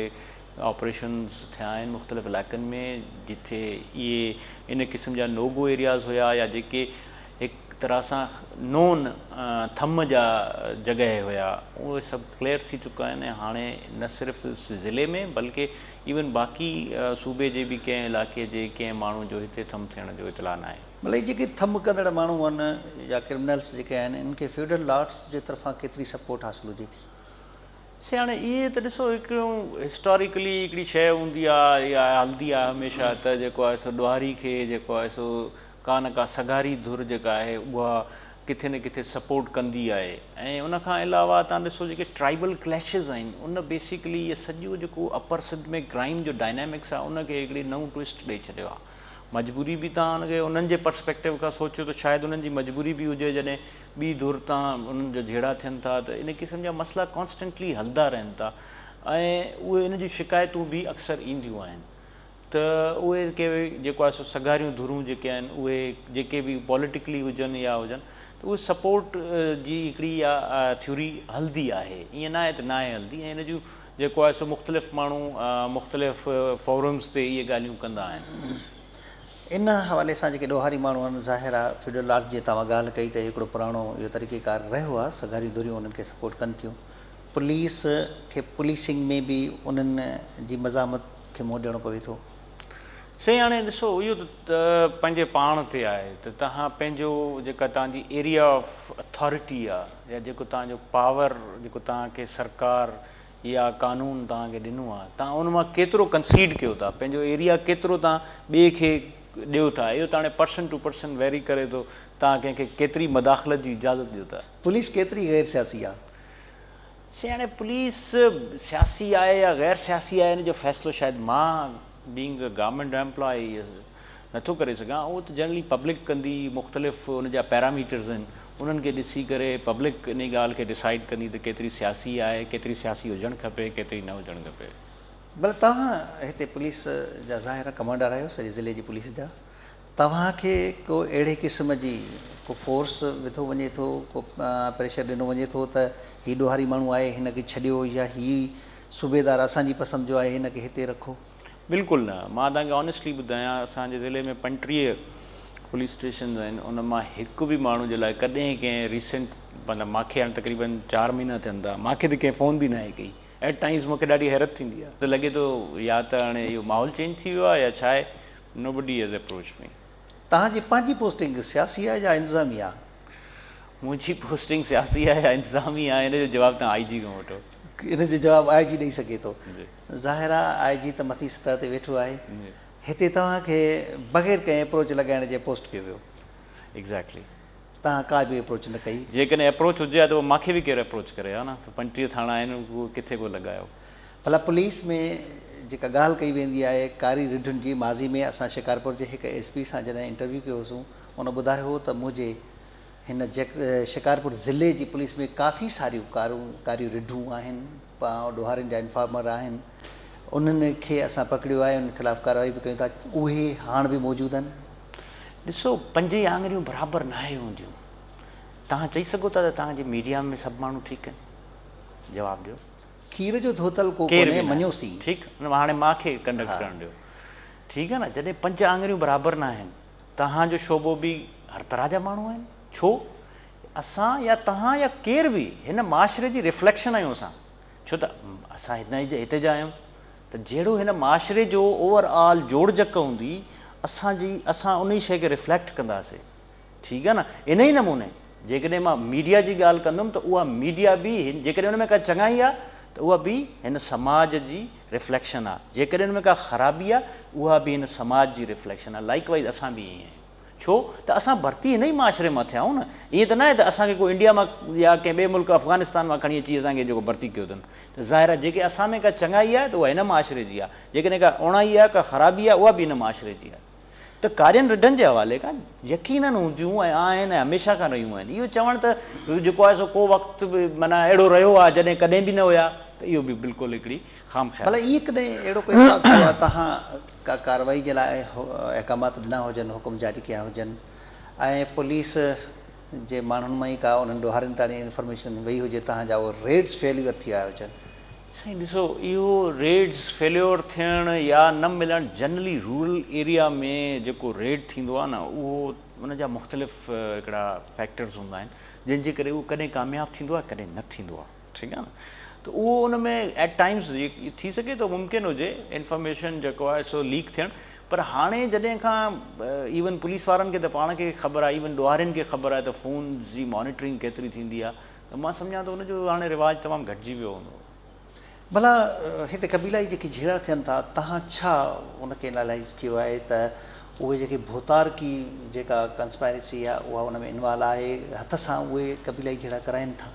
آپريشنز ٿيا آهن مختلف علائقن ۾ جتي اهي ان قسم جا نو گو ايرياز هيا يا جيڪي هڪ طرح سان نون ٿم جا جڳهه هيا اهي سڀ ڪليئر ٿي چڪا آهن ۽ هاڻي نه صرف ضلعي ۾ بلڪه ايون باقي صوبي جي به ڪنهن علائقي جي ڪنهن ماڻهو جو هتي ٿم ٿيڻ جو اطلاع ناهي. ملئي جيڪي ٿم ڪندڙ ماڻهو آهن يا ڪرمنلز جيڪي آهن انهن کي فيوڊل لارڊس جي طرفان ڪيتري سپورٽ حاصل هجي ٿي؟ سي هاڻي اهي ته ڏسو هڪڙيون هسٽاريڪلي هڪڙي شيء هوندي آهي اها هلندي آهي هميشه ته جيڪو آهي سو ڏوهاري کي جيڪو آهي سو ڪا نه ڪا سگهاري ڌر جيڪا آهي اها ڪٿي نه ڪٿي سپورٽ ڪندي آهي ۽ ان کان علاوه تان ڏسو جيڪي ٽرائبل ڪليشز آهن ان بيسيڪلي اهي سڄو جيڪو اپر سنڌ ۾ ڪرائيم جو ڊائنامڪس آهي ان کي هڪڙي نئون ٽوئسٽ ڏئي ڇڏيو آهي مجبوري به تان ان کي انهن جي پرسپيڪٽو کان سوچيو ته شايد انهن جي مجبوري به هجي جڏهن ٻي ڌر تان انهن جا جهيڙا ٿين ٿا ته ان قسم جا مسئلا ڪانسٽنٽلي هلندا رهن ٿا ۽ اهي ان جون شڪايتون به اڪثر اينديون آهن ته اهي ڪي جيڪو آهي سو سگهاريون ڌرون جيڪي آهن اهي جيڪي به پوليٽيڪلي هجن يا هجن ته اهي سپورٽ جي هڪڙي اها ٿيوري هلندي آهي ائين ناهي ته ناهي هلندي ۽ ان جون جيڪو آهي سو مختلف ماڻهو مختلف فورمز تي اهي ڳالهيون ڪندا آهن. ان حوالي سان جيڪي ڏوهاري ماڻهو آهن ظاهر آهي فيوڊل لارڊز جي توهان ڳالهه ڪئي ته هڪڙو پراڻو اهو طريقي ڪار رهيو آهي سگهاريون ڌريون انهن کي سپورٽ ڪن ٿيون پوليس کي پوليسنگ ۾ به انهن جي مزاحمت کي منهن ڏيڻو پوي ٿو. سائين هاڻي ڏسو اهو ته پنهنجي پاڻ تي آهي ته توهان پنهنجو جيڪا توهان جي ايريا آف اٿارٽي آهي يا جيڪو توهان جو پاور جيڪو توهان کي سرڪار يا قانون توهان کي ڏنو آهي توهان ان مان ڪيترو ڪنسيڊ ڪيو ٿا پنهنجو ايريا ڪيترو توهان ٻئي کي ڏيو ٿا اهو ته هاڻي پرسن ٽو پرسن ويري ڪري ٿو توهان ڪنهن کي ڪيتري مداخلت جي اجازت ڏيو ٿا. پوليس ڪيتري غير سياسي آهي؟ سائين هاڻي پوليس سياسي آهي يا غير سياسي آهي ان جو فيصلو شايد مان بينگ ا گورنمينٽ ايمپلائي نٿو ڪري سگهان اهو ته جنرلي پبلڪ ڪندي مختلف ان جا پيراميٽرز آهن انهن کي ڏسي ڪري پبلڪ انهي ڳالهه کي ڊسائيڊ ڪندي ته ڪيتري سياسي آهي ڪيتري سياسي هجڻ کپي ڪيتري نه هجڻ کپي. ڀلا توهان هتي پوليس جا ظاهر آهي ڪمانڊر آهيو سڄي ضلعي جي پوليس جا توهان کي ڪو اهڙي قسم جي ڪو فورس وڌو وڃي ٿو ڪو پريشر ڏنو وڃي ٿو ته هي ڏوهاري ماڻهو آهي هن کي ڇڏيو يا هي صوبيدار اسان جي پسند جو آهي هن کي هتي رکو. بلڪل نه مان توهان کي آنيسٽلي ٻڌايان اسان جي ضلعي ۾ 35 پوليس اسٽيشنز آهن ان مان هڪ به ماڻهو جي لاء ڪڏهن ڪنهن ريسينٽ مطلب مان کي هاڻي تقريبن چار مهينا ٿين ٿا مان کي ته ڪنهن فون به ناهي ڪئي ايٽ ٽائمز مون کي ڏاڍي حيرت ٿيندي آهي ته لڳي ٿو يا ته هاڻي اهو ماحول چينج ٿي ويو آهي يا ڇا آهي Nobody has approached me. توهان جي پنهنجي پوسٽنگ سياسي آهي يا انتظامي آهي؟ منهنجي پوسٽنگ سياسي آهي يا انتظامي آهي ان جو جواب توهان آء جي کان وٺو. ان جو جواب آء جي ڏئي سگهي ٿو. ظاهر آهي آء جي ته مٿي سطح تي ويٺو آهي. هتي توهان کي بغير ڪنهن اپروچ لڳائڻ جي پوسٽ ڪيو ويو. Exactly. توهان ڪا به اپروچ نه ڪئي. جيڪڏهن اپروچ هجي ها ته پوء مان کي به ڪير اپروچ ڪري ها نه ته 35 ٿاڻا آهن اهو ڪٿي ڪو لڳايو. ڀلا پوليس ۾ جيڪا ڳالهه ڪئي ويندي آهي ڪاري رڍن جي ماضي ۾ اسان شڪارپور جي هڪ ايس پي سان جڏهن انٽرويو ڪيو هوسون ان ٻڌايو هو ته منهنجي هن شڪارپور ضلعي جي پوليس ۾ ڪافي ساريون ڪارون ڪاريون رڍون آهن ڏوهارين جا انفارمر آهن انهن کي اسان پڪڙيو آهي انهن خلاف ڪارروائي به ڪيون ٿا اهي هاڻ به موجود آهن. ڏسو پنج ئي آڱريون برابر ناهي هونديون. توهان چئي سگهو ٿا ته توهان جي ميڊيا ۾ سڀ ماڻهو ٺيڪ آهن؟ جواب ڏيو. کير جو ڌوتل ڪو ڪونهي مڃيوسين. ٺيڪ هاڻي مان کي ڪنڊڪٽ ڪرڻ ڏيو. ٺيڪ آهي نه جڏهن پنج آڱريون برابر ناهن توهان جو شعبو به هر طرح جا ماڻهو آهن ڇو اسان يا توهان يا ڪير به هن معاشري جي رفليڪشن آهيون اسان ڇو ته اسان هتي جا آهيون ته جهڙو هن معاشري جو اوور آل جوڙجڪ هوندي اسان جي اسان انهي شيء کي رفليڪٽ ڪنداسي ٺيڪ آهي نه انهي نموني جيڪڏهن مان ميڊيا جي ڳالهه ڪندم ته اها ميڊيا به جيڪڏهن ان ۾ ڪا چڱائي آهي ته اها به هن سماج جي رفليڪشن آهي جيڪڏهن ان ۾ ڪا خرابي آهي اها به هن سماج جي رفليڪشن آهي لائيڪ وائيز اسان به ائين آهيون ڇو ته اسان ڀرتي هن ئي معاشري مان ٿيا آهيون نه ائين ته ناهي ته اسان کي ڪو انڊيا مان يا ڪنهن ٻئي ملڪ افغانستان مان کڻي اچي اسان کي جيڪو ڀرتي ڪيو اٿن ته ظاهر آهي جيڪي اسان ۾ ڪا چڱائي آهي ته اها هن معاشري جي آهي جيڪڏهن ڪا اوڻائي آهي ڪا خرابي آهي اها به هن معاشري جي آهي ته ڪارين رڍن جي حوالي کان يقينن هونديون ۽ آهن ۽ هميشه کان رهيون آهن اهو چوڻ ته جيڪو آهي سو ڪو وقت به معنيٰ اهڙو رهيو آهي جڏهن ڪڏهن به نه هيا ته اهو به بلڪل هڪڙي خام خيالي ڀلا ائين ڪڏهن اهڙو ڪو اتفاق ٿيو آهي توهان ڪا ڪارروائي جي لاء احڪامات ڏنا هجن، حڪم جاري ڪيا هجن ۽ پوليس جي ماڻهن مان ئي ڪا انهن ڏوهارين تاڻي انفارميشن وئي هجي تهان جا اهي ريڊز فيليور ٿي ويا هجن. سائين ڏسو اهو ريڊز فيليور ٿيڻ يا نه ملڻ جنرلي رورل ايريا ۾ جيڪو ريڊ ٿيندو آهي نه اهو ان جا مختلف هڪڙا فيڪٽرز هوندا آهن جن جي ڪري اهو ڪڏهن ڪامياب ٿيندو آهي ڪڏهن نه ٿيندو آهي. ٺيڪ آهي نه ته اهو ان ۾ ايٽ ٽائمز ٿي سگهي ٿو ممڪن هجي انفارميشن جيڪو آهي سو ليڪ ٿيڻ پر هاڻي جڏهن کان ايون پوليس وارن کي ته پاڻ کي خبر آهي ايون ڏوهارين کي خبر آهي ته فون جي مانيٽرنگ ڪيتري ٿيندي آهي ته مان سمجهان ٿو ان جو هاڻي رواج تمام گهٽجي ويو هوندو. ڀلا هتي قبيلائي جيڪي جهيڙا ٿين ٿا تهان ڇا ان کي انالائيز ڪيو آهي ته اهي جيڪي ڀوتارڪي جيڪا ڪنسپائرسي آهي اها ان ۾ انوالو آهي هٿ سان اهي قبيلائي جهيڙا ڪرائين ٿا.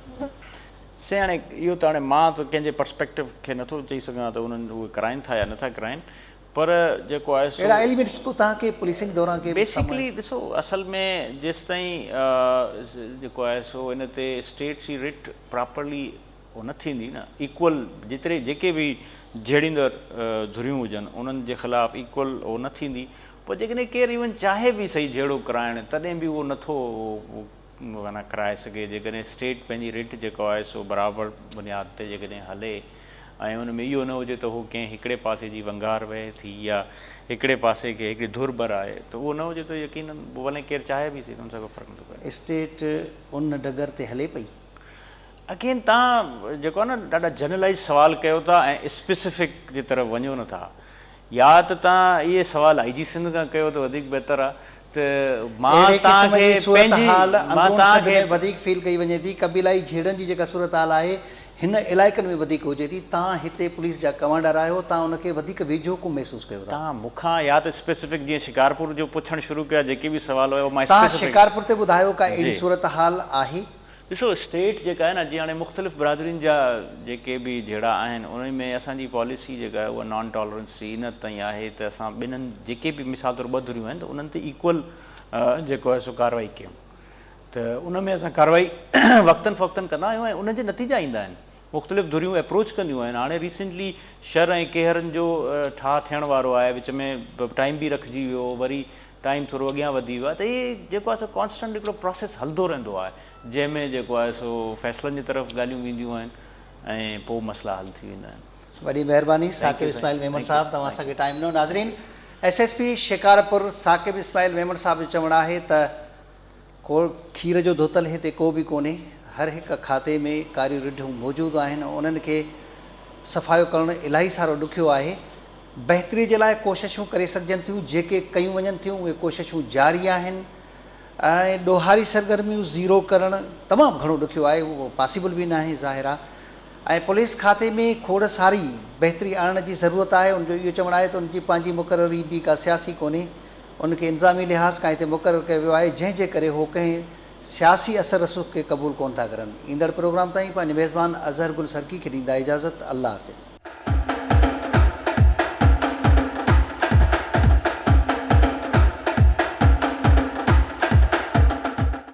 سائين هاڻي اهو ته هاڻي مان ته ڪنهن جي پرسپيڪٽو کي نٿو چئي سگهان ته انهن اهي ڪرائين ٿا يا نٿا ڪرائين پر جيڪو آهي سو اهڙا ايليمينٽس ڪو توهان کي پوليسنگ دوران ڪي بيسيڪلي ڏسو اصل ۾ جيستائين جيڪو آهي سو ان تي اسٽيٽ جي رٽ پراپرلي اهو نه ٿيندي نه ايڪول جيتري جيڪي به جهيڙيندڙ ڌريون هجن انهن جي خلاف ايڪول اهو نه ٿيندي پوء جيڪڏهن ڪير ايون چاهي به سهي جهيڙو ڪرائڻ تڏهن به اهو نٿو معنيٰ ڪرائي سگهي جيڪڏهن اسٽيٽ پنهنجي رٽ جيڪو آهي سو برابر بنياد تي جيڪڏهن هلي ۽ ان ۾ اهو نه هجي ته هو ڪنهن هڪڙي پاسي جي ونگار وهي ٿي يا هڪڙي پاسي کي هڪڙي ڌر ڀر آهي ته اهو نه هجي ته يقينن ڀلي ڪير چاهي به سهي ته ان سان ڪو فرق نٿو پئي. اسٽيٽ ان ڊگر تي هلي پئي. اگين توهان جيڪو آهي نه ڏاڍا جنرلائيز سوال ڪيو ٿا ۽ اسپيسفڪ جي طرف وڃو نه ٿا. يا ته توهان اهي سوال آئي جي سنڌ کان ڪيو ته وڌيڪ بهتر آ ته مان اهڙي توهان قسم کي جي پنهنجي صورتحال مان اندرون توهان سنڌ کي ۾ وڌيڪ فيل ڪئي وڃي ٿي. قبيلائي جهيڙن جي جيڪا صورتحال آهي هن علائقن ۾ وڌيڪ هجي ٿي. توهان هتي پوليس جا ڪمانڊر آهيو، توهان ان کي وڌيڪ ويجهو ڪو محسوس ڪيو ٿا؟ توهان مون کان يا ته اسپيسفڪ جيئن شڪارپور جو پڇڻ شروع ڪيو آهي جيڪي به سوال هيو مان توهان اسپيسفڪ شڪارپور تي ٻڌايو ڪا اهڙي جي. صورتحال آهي؟ ڏسو اسٽيٽ جيڪا آهي نه جيئن هاڻي مختلف برادرين جا جيڪي به جهيڙا آهن انهي ۾ اسان جي پاليسي جيڪا آهي اها نان ٽالرنس جي ان حد تائين آهي ته اسان ٻنهن جيڪي به مثال طور ٻه ڌريون آهن ته انهن تي ايڪول جيڪو آهي سو ڪارروائي ڪيون ته ان ۾ اسان ڪارروائي وقتن فوقتن ڪندا آهيون ۽ ان جا نتيجا ايندا آهن مختلف ڌريون اپروچ ڪنديون آهن هاڻي ريسينٽلي شھر ۽ ڪيهرن جو ٺاهه ٿيڻ وارو آهي وچ ۾ ٽائيم به رکجي ويو وري ٽائيم ٿورو اڳيان وڌي ويو آهي ته هي جيڪو آهي سو ڪانسٽنٽ هڪڙو پراسيس هلندو رهندو آهي جنهن ۾ جيڪو آهي سو فيصلن جي طرف ڳالهيون وينديون آهن ۽ پوء مسئلا حل ٿي ويندا آهن. وڏي مهرباني thank Saqib you سائين اسماعيل ميمڻ thank you صاحب توهان thank اسان کي ٽائيم ڏنو ناظرين S S P Shikarpur Saqib Ismail Memon صاحب جو چوڻ آهي ته ڪو کير جو ڌوتل هتي ڪو به ڪونهي، هر هڪ کاتي ۾ ڪاريون رڍون موجود آهن، انهن کي صفايو ڪرڻ الاهي سارو ڏکيو آهي، بهتري جي لاء ڪوششون ڪري سگهجن ٿيون، جيڪي ڪيون وڃن ٿيون اهي ڪوششون جاري آهن ۽ ڏوهاري سرگرميون زيرو ڪرڻ تمام گهڻو ڏکيو آهي، اهو پاسيبل به ناهي ظاهر آهي ۽ پوليس کاتي ۾ کوڙ ساري بهتري آڻڻ جي ضرورت آهي، ان جو اهو چوڻ آهي ته ان جي پنهنجي مقرري به ڪا سياسي ڪونهي. ان کي انتظامي لحاظ کان هتي مقرر ڪيو ويو آهي، جنهن جي ڪري هو ڪنهن سياسي اثر رسوخ کي قبول ڪونه ٿا ڪرن. ايندڙ پروگرام تائين پنهنجي ميزبان اظهر گل سرڪي کي ڏيندا اجازت. الله حافظ.